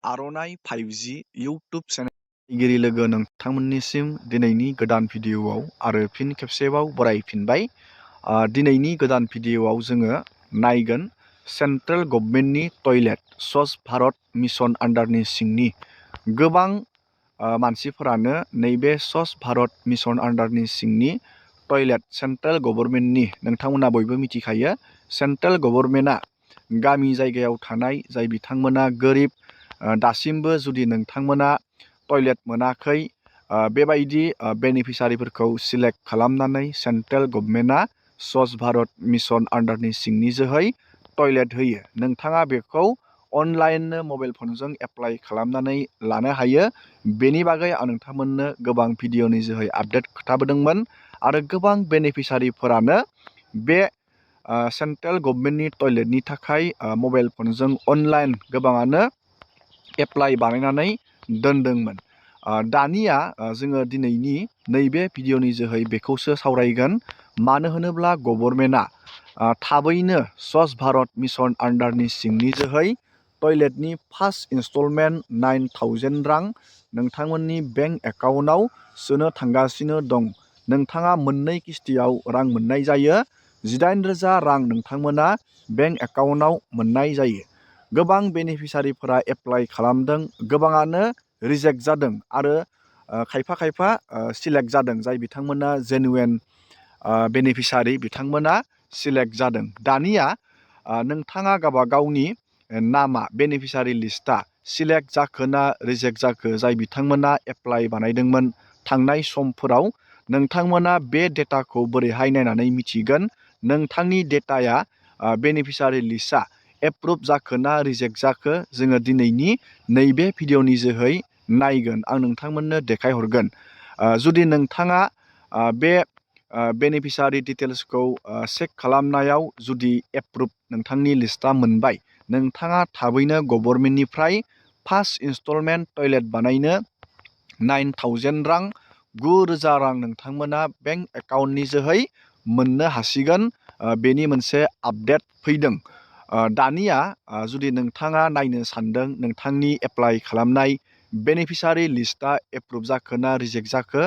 आर'नाइ 5G YouTube चेनेलगिरि लोगो नोंथांमोननिसिम दिनैनि गोदान भिडिअ'आव आरो फिन खेबसेबाव बरायफिनबाय। दिनैनि गोदान भिडिअ'आव जोङो नायगोन सेन्ट्रेल गभर्नमेन्टनि टयलेट स्वच्छ भारत मिशन आन्डारनि सिंनि गोबां मानसिफोरानो नैबे स्वच्छ भारत मिशन आन्डारनि सिंनि टयलेट सेन्ट्रेल गभर्नमेन्टनि नोंथांमोना बयबो मिथिखायो सेन्ट्रेल गभर्नमेन्टआ गामि जायगायाव थानाय जाय बिथांमोना गोरिब दासिमबो जुदि नोंथांमोना टयलेट मोनाखै बेबायदि बेनिफिसारिफोरखौ सिलेक्ट खालामनानै सेन्ट्रेल गभर्नमेन्टआ स्वच्छ भारत मिशन आन्डारनि सिंनि जोहै टयलेट होयो। नोंथाङा बेखौ अनलाइननो मबाइल फनजों एप्लाइ खालामनानै लानो हायो। बेनि बागै आं नोंथांमोननो गोबां भिडिअनि जोहै आपडेट खोन्थाबोदोंमोन आरो गोबां बेनिफिसारिफोरानो बे सेन्ट्रेल गभर्नमेन्टनि टयलेटनि थाखाय मबाइल फनजों अनलाइन गोबाङानो एप्लाइ बानायनानै दोनदोंमोन। दानिया जोङो दिनैनि नैबे भिडिअनि जोहै बेखौसो सावरायगोन। मानो होनोब्ला गभर्नमेन्टआ थाबैनो स्वच्छ भारत मिशन आन्डारनि सिंनि जोहै टयलेटनि फार्स्ट इनस्टलमेन्ट 9,000 रां नोंथांमोननि बेंक एकाउन्टआव सोनो थांगासिनो दं। नोंथाङा मोननै किस्तियाव रां मोननाय जायो। 18,000 रां नोंथांमोना बेंक एकाउन्टआव मोननाय जायो। गोबां बेनिफिसारिफोरा एप्लाइ खालामदों, गोबाङानो रिजेक्ट जादों आरो खायफा सिलेक्ट जादों। जाय बिथांमोना जेनुवेन बेनिफिसारि बिथांमोना सिलेक्ट जादों। दानिया नोंथाङा गावबा गावनि नामा बेनिफिसारि लिस्टआ सिलेक्ट जाखो ना रिजेक्ट जाखो, जाय बिथांमोना एप्लाइ बानायदोंमोन थांनाय समफोराव, नोंथांमोना बे डेटाखौ बोरैहाय नायनानै मिथिगोन नोंथांनि डेटाया बेनिफिसारि लिस्टआ एप्रुभ जाखो ना रिजेक्ट जाखो? जोङो दिनैनि नैबे भिडिअनि जोहै नायगोन। आं नोंथांमोननो देखायहरगोन। जुदि नोंथाङा बे बेनिफिसारि डिटेल्सखौ चेक खालामनायाव जुदि एप्रुभ नोंथांनि लिस्टआ मोनबाय, नोंथाङा थाबैनो गभर्नमेन्टनिफ्राय फार्स्ट इनस्टलमेन्ट टयलेट बानायनो 9,000 रां 9,000 रां नोंथांमोना बेंक एकाउन्टनि जोहै मोननो हासिगोन। बेनि मोनसे आपडेट फैदों। दानिया जुदि नोंथाङा नायनो सानदों नोंथांनि एप्लाइ खालामनाय बेनिफिसारि लिस्टआ एप्रुभ जाखो ना रिजेक्ट जाखो,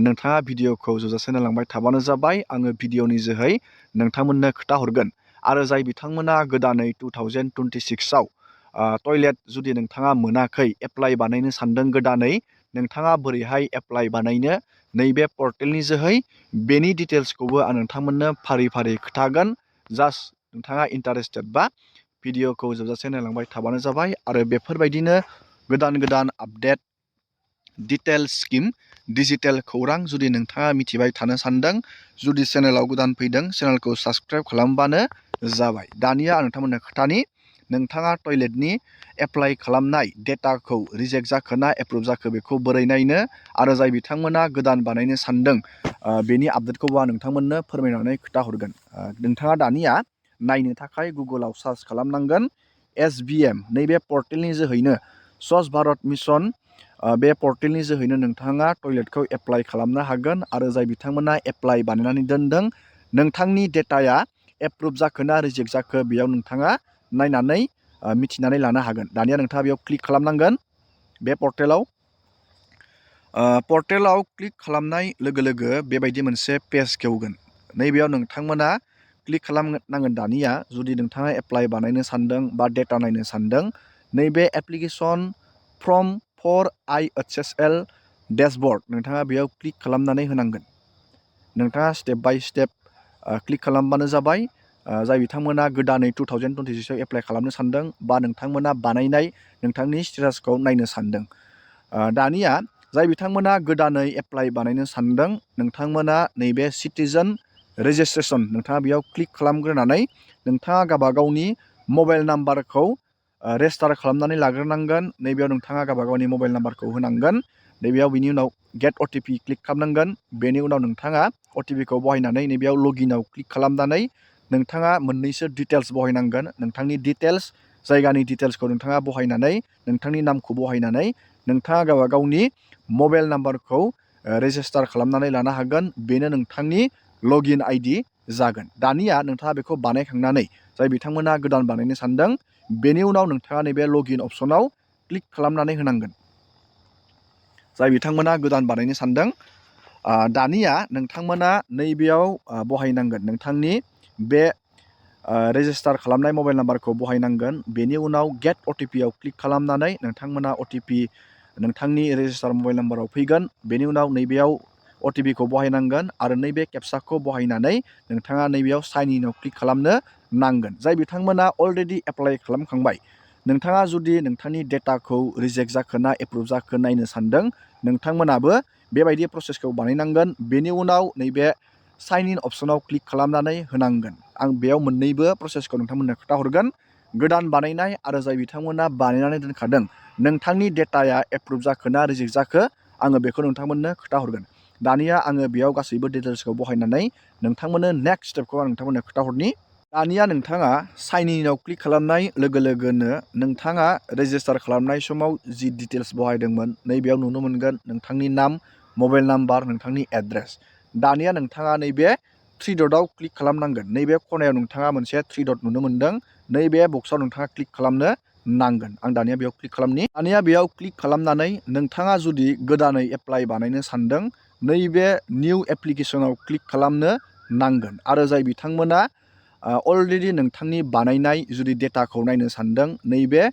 नोंथाङा भिडिअखौ जोबजासे नायलांबाय थाबानो जाबाय। आङो भिडिअनि जोहै नोंथांमोननो खोन्थाहरगोन। आरो जाय बिथांमोना गोदानै 2026आव टयलेट जुदि नोंथाङा मोनाखै, एप्लाइ बानायनो सानदों गोदानै, नोंथाङा बोरैहाय एप्लाइ बानायनो नैबे पर्टेलनि जोहै बेनि डिटेल्सखौबो आं नोंथांमोननो फारि फारि खोन्थागोन। जास्ट नोंथाङा इन्टारेस्टेड बा भिडिअखौ जोबजासे नायलांबाय थाबानो जाबाय। आरो बेफोरबायदिनो गोदान आपडेट डिटेल स्किम डिजिटेल खौरां जुदि नोंथाङा मिथिबाय थानो सानदों, जुदि चेनेलाव गोदान फैदों चेनेलखौ साबस्क्राइब खालामबानो जाबाय। दानिया आं नोंथांमोननो खोथानि नोंथाङा टयलेटनि एप्लाइ खालामनाय डेटाखौ रिजेक्ट जाखो ना एप्रुभ जाखो बेखौ बोरै नायनो, आरो जाय बिथांमोना गोदान बानायनो सानदों बेनि आपडेटखौबो आं नोंथांमोननो फोरमायनानै खोन्थाहरगोन। नोंथाङा दानिया नायनो थाखाय गुगोलाव सार्च खालामनांगोन SVM। नैबे पर्टेलनि जोहैनो स्वच्छ भारत मिशन बे पर्टेलनि जोहैनो नोंथाङा टयलेटखौ एप्लाइ खालामनो हागोन। आरो जाय बिथांमोना एप्लाइ बानायनानै दोनदों नोंथांनि डेटाया एप्रुभ जाखो ना रिजेक्ट जाखो बेयाव नोंथाङा नायनानै मिथिनानै लानो हागोन। दानिया नोंथाङा बेयाव क्लिक खालामनांगोन। बे पर्टेलाव क्लिक खालामनाय लोगो लोगो बेबायदि मोनसे पेज खेवगोन। नैबेयाव नोंथांमोना क्लिक खालामनांगोन। दानिया जुदि नोंथाङा एप्लाइ बानायनो सानदों बा डेटा नायनो सानदों, नैबे application form for IHSL dashboard नोंथाङा बेयाव क्लिक खालामनानै होनांगोन। नोंथाङा स्टेप बाय स्टेप क्लिक खालामबानो जाबाय। जाय बिथांमोना गोदानै 2026आव एप्लाइ खालामनो सानदों बा नोंथांमोना बानायनाय नोंथांनि स्टेटासखौ नायनो सानदों। दानिया जाय बिथांमोना गोदानै एप्लाइ बानायनो सानदों नोंथांमोना नैबे सिटिजेन रेजिस्ट्रेसन नोंथाङा बेयाव क्लिक खालामग्रोनानै नोंथाङा गावबा गावनि मबाइल नाम्बारखौ रेजिस्टार खालामनानै लाग्रोनांगोन। नैबेयाव नोंथाङा गावबा गावनि मबाइल नाम्बारखौ होनांगोन। नैबेयाव बिनि उनाव गेट OTP क्लिक खालामनांगोन। बेनि उनाव नोंथाङा OTPखौ बहायनानै नैबेयाव लगिनाव क्लिक खालामनानै नोंथाङा मोननैसो डिटेल्स बहायनांगोन। नोंथांनि डिटेल्स, जायगानि डिटेल्सखौ नोंथाङा बहायनानै नोंथांनि नामखौ बहायनानै नोंथाङा गावबा गावनि मबाइल नाम्बारखौ रेजिस्टार खालामनानै लानो हागोन। बेनो नोंथांनि लगइन ID जागोन। दानिया नोंथाङा बेखौ बानायखांनानै जाय बिथांमोना गोदान बानायनो सानदों बेनि उनाव नोंथाङा नैबे लगइन अपसनाव क्लिक खालामनानै होनांगोन। जाय बिथांमोना गोदान बानायनो सानदों दानिया नोंथांमोना नैबेयाव बहायनांगोन नोंथांनि बे रेजिस्टार खालामनाय मबाइल नाम्बारखौ बहायनांगोन। बेनि उनाव गेट OTP आव क्लिक खालामनानै नोंथांमोना OTP नोंथांनि रेजिस्टार मबाइल नाम्बाराव फैगोन। बेनि उनाव नैबेयाव OTP खौ बहायनांगोन आरो नैबे केपसाखौ बहायनानै नोंथाङा नैबेयाव साइन इनआव क्लिक खालामनो नांगोन। जाय बिथांमोना अलरेडि एप्लाइ खालामखांबाय, नोंथाङा जुदि नोंथांनि डेटाखौ रिजेक्ट जाखो ना एप्रुभ जाखो नायनो सानदों, नोंथांमोनाबो बेबायदि प्रसेसखौ बानायनांगोन। बेनि उनाव नैबे साइन इन अपसनाव क्लिक खालामनानै होनांगोन। आं बेयाव मोननैबो प्रसेसखौ नोंथांमोननो खोन्थाहरगोन। गोदान बानायनाय आरो जाय बिथांमोना बानायनानै दोनखादों, नोंथांनि डेटाया एप्रुभ जाखो ना रिजेक्ट जाखो आङो बेखौ नोंथांमोननो खोन्थाहरगोन। दानिया आङो बेयाव गासैबो डिटेल्सखौ बहायनानै नोंथांमोननो नेक्स्ट स्टेपखौ आं नोंथांमोननो खोन्थाहरनि। दानिया नोंथाङा साइन इनआव क्लिक खालामनाय लोगो लोगोनो नोंथाङा रेजिस्टार खालामनाय समाव जि डिटेल्स बहायदोंमोन नैबेयाव नुनो मोनगोन नोंथांनि नाम, मबाइल नाम्बार, नोंथांनि एड्रेस। दानिया नोंथाङा नैबे थ्रि डटआव क्लिक खालामनांगोन। नैबे खनायाव नोंथाङा मोनसे थ्रि डट नुनो मोनदों। नैबे बक्सआव नोंथाङा क्लिक खालामनो नांगोन। आं दानिया बेयाव क्लिक खालामनि। दानिया बेयाव क्लिक खालामनानै नोंथाङा जुदि गोदानै एप्लाइ बानायनो सानदों, नैबे निउ एप्लिकेसनाव क्लिक खालामनो नांगोन। आरो जाय बिथांमोना अलरेडि नोंथांनि बानायनाय जुदि डेटाखौ नायनो सानदों, नैबे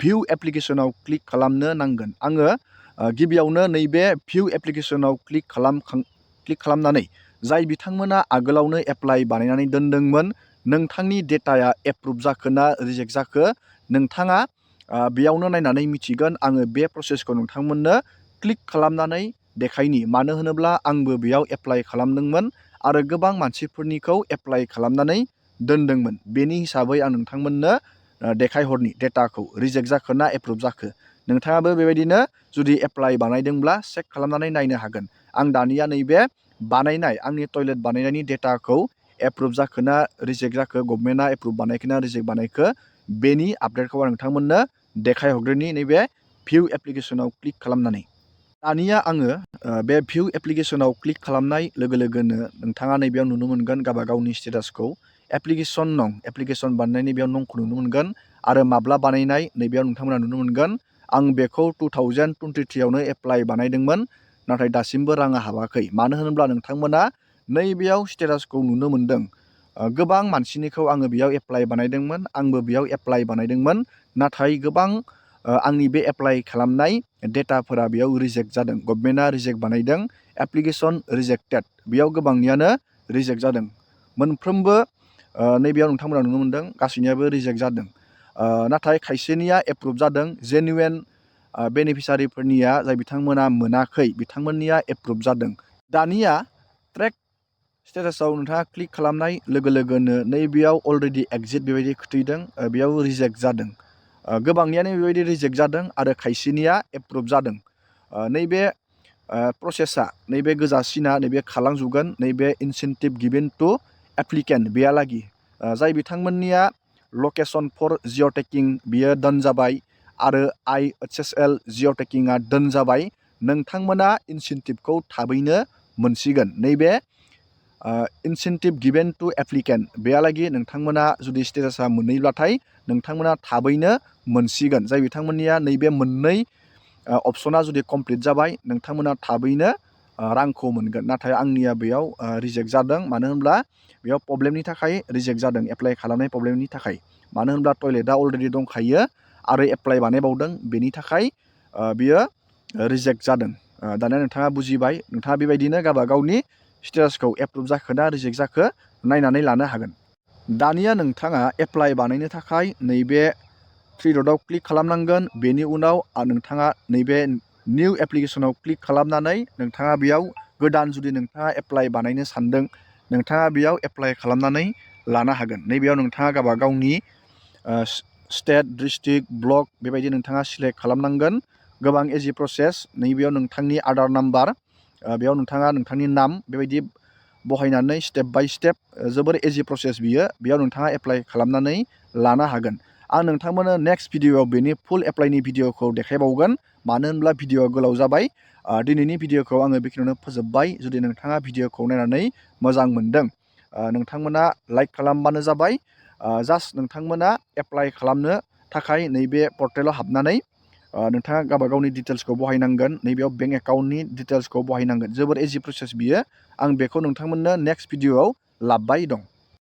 भिउ एप्लिकेसनाव क्लिक खालामनो नांगोन। आङो गिबियावनो नैबे भिउ एप्लिकेसनाव क्लिक खालामनानै जाय बिथांमोना आगोलावनो एप्लाइ बानायनानै दोनदोंमोन, नोंथांनि डेटाया एप्रुभ जाखो ना रिजेक्ट जाखो नोंथाङा बेयावनो नायनानै मिथिगोन। आङो बे प्रसेसखौ नोंथांमोननो क्लिक खालामनानै देखायनि। मानो होनोब्ला आंबो बेयाव एप्लाइ खालामदोंमोन आरो गोबां मानसिफोरनिखौ एप्लाइ खालामनानै दोनदोंमोन। बेनि हिसाबै आं नोंथांमोननो देखायहरनि डेटाखौ रिजेक्ट जाखो ना एप्रुभ जाखो। नोंथाङाबो बेबायदिनो जुदि एप्लाइ बानायदोंब्ला चेक खालामनानै नायनो हागोन। आं दानिया नैबे बानायनाय आंनि टयलेट बानायनायनि डेटाखौ एप्रुभ जाखो ना रिजेक्ट जाखो, गभर्नमेन्टआ एप्रुभ बानायखो ना रिजेक्ट बानायखो, बेनि आपडेटखौ आं नोंथांमोननो देखायहरग्रोनि नैबे भिउ एप्लिकेसनाव क्लिक खालामनानै। दानिया आङो बे भिउ एप्लिकेसनाव क्लिक खालामनाय लोगो लोगोनो नोंथाङा नैबेयाव नुनो मोनगोन गावबा गावनि स्टेटासखौ। एप्लिकेसन नं, एप्लिकेसन बानायनायनि बेयाव नंखौ नुनो मोनगोन आरो माब्ला बानायनाय नैबेयाव नोंथांमोना नुनो मोनगोन। आं बेखौ 2023 आवनो एप्लाइ बानायदोंमोन, नाथाय दासिमबो राङा हाबाखै। मानो होनोब्ला नोंथांमोना नैबेयाव स्टेटासखौ नुनो मोनदों। गोबां मानसिनिखौ आङो बेयाव एप्लाइ बानायदोंमोन, आंबो बेयाव एप्लाइ बानायदोंमोन, नाथाय गोबां आंनि बे एप्लाइ खालामनाय डेटाफोरा बेयाव रिजेक्ट जादों। गभर्नमेन्टआ रिजेक्ट बानायदों। एप्लिकेसन रिजेक्टेड, बेयाव गोबांनियानो रिजेक्ट जादों। मोनफ्रोमबो नैबेयाव नोंथांमोना नुनो मोनदों गासैनियाबो रिजेक्ट जादों। नाथाय खायसेनिया एप्रुभ जादों। जेनुवेन बेनिफिसारिफोरनिया जाय बिथांमोना मोनाखै बिथांमोननिया एप्रुभ जादों। दानिया ट्रेक स्टेटासआव नोंथाङा क्लिक खालामनाय लोगो लोगोनो नैबेयाव अलरेडि एक्जिट बेबायदि खोथैदों, बेयाव रिजेक्ट जादों। गोबांनियानो बेबायदि रिजेक्ट जादों आरो खायसेनिया एप्रुभ जादों। नैबे प्रसेसा, नैबे गोजा सिना नैबे खालामजोबगोन। नैबे इनसेन्टिभ गिभेन टु एप्लिकेन्ट बेयालागि जाय बिथांमोननिया लकेसन फर जिअ'टेकिं बियो डन जाबाय आरो IHSL जिअ'टेकिंआ डन जाबाय। नोंथांमोना इनसेन्टिभखौ थाबैनो मोनसिगोन। नैबे इनसेन्टिभ गिभेन टु एप्लिकेन्ट बेयालागि नोंथांमोना जुदि स्टेटासा मोननैब्लाथाय नोंथांमोना थाबैनो मोनसिगोन। जाय बिथांमोननिया नैबे मोननै अपसना जुदि कमप्लिट जाबाय, नोंथांमोना थाबैनो रांखौ मोनगोन। नाथाय आंनिया बेयाव रिजेक्ट जादों। मानो होनब्ला बेयाव प्रब्लेमनि थाखाय रिजेक्ट जादों, एप्लाइ खालामनाय प्रब्लेमनि थाखाय। मानो होनब्ला टयलेटआ अलरेडि दंखायो आरो एप्लाइ बानायबावदों, बेनि थाखाय बियो रिजेक्ट जादों। दानिया नोंथाङा बुजिबाय। नोंथाङा बेबायदिनो गावबा गावनि स्टेटासखौ एप्रुभ जाखो ना रिजेक्ट जाखो नायनानै लानो हागोन। दानिया नोंथाङा एप्लाइ बानायनो थाखाय नैबे थ्रि डटआव क्लिक खालामनांगोन। बेनि उनाव नोंथाङा नैबे निउ एप्लिकेसनाव क्लिक खालामनानै नोंथाङा बेयाव गोदान जुदि नोंथाङा एप्लाइ बानायनो सानदों, नोंथाङा बेयाव एप्लाइ खालामनानै लानो हागोन। नैबेयाव नोंथाङा गावबा गावनि स्टेट, डिस्ट्रिक्ट, ब्लक बेबायदि नोंथाङा सिलेक्ट खालामनांगोन। गोबां इजि प्रसेस। नैबेयाव नोंथांनि आधार नाम्बार, बेयाव नोंथाङा नोंथांनि नाम बेबायदि बहायनानै स्टेप बाय स्टेप जोबोर इजि प्रसेस बियो। बेयाव नोंथाङा एप्लाइ खालामनानै लानो हागोन। आं नोंथांमोननो नेक्स्ट भिडिअआव बेनि फुल एप्लाइनि भिडिअखौ देखायबावगोन। मानो होनब्ला भिडिअआ गोलाव जाबाय। दिनैनि भिडिअखौ आङो बेखिनियावनो फोजोबबाय। जुदि नोंथाङा भिडिअखौ नायनानै मोजां मोनदों, नोंथांमोना लाइक खालामबानो जाबाय। जास्ट नोंथांमोना एप्लाइ खालामनो थाखाय नैबे पर्टेलाव हाबनानै नोंथाङा गावबा गावनि डिटेल्सखौ बहायनांगोन, नैबेयाव बेंक एकाउन्टनि डिटेल्सखौ बहायनांगोन। जोबोर इजि प्रसेस बियो। आं बेखौ नोंथांमोननो नेक्स्ट भिडिअ'आव लाबोबाय दं।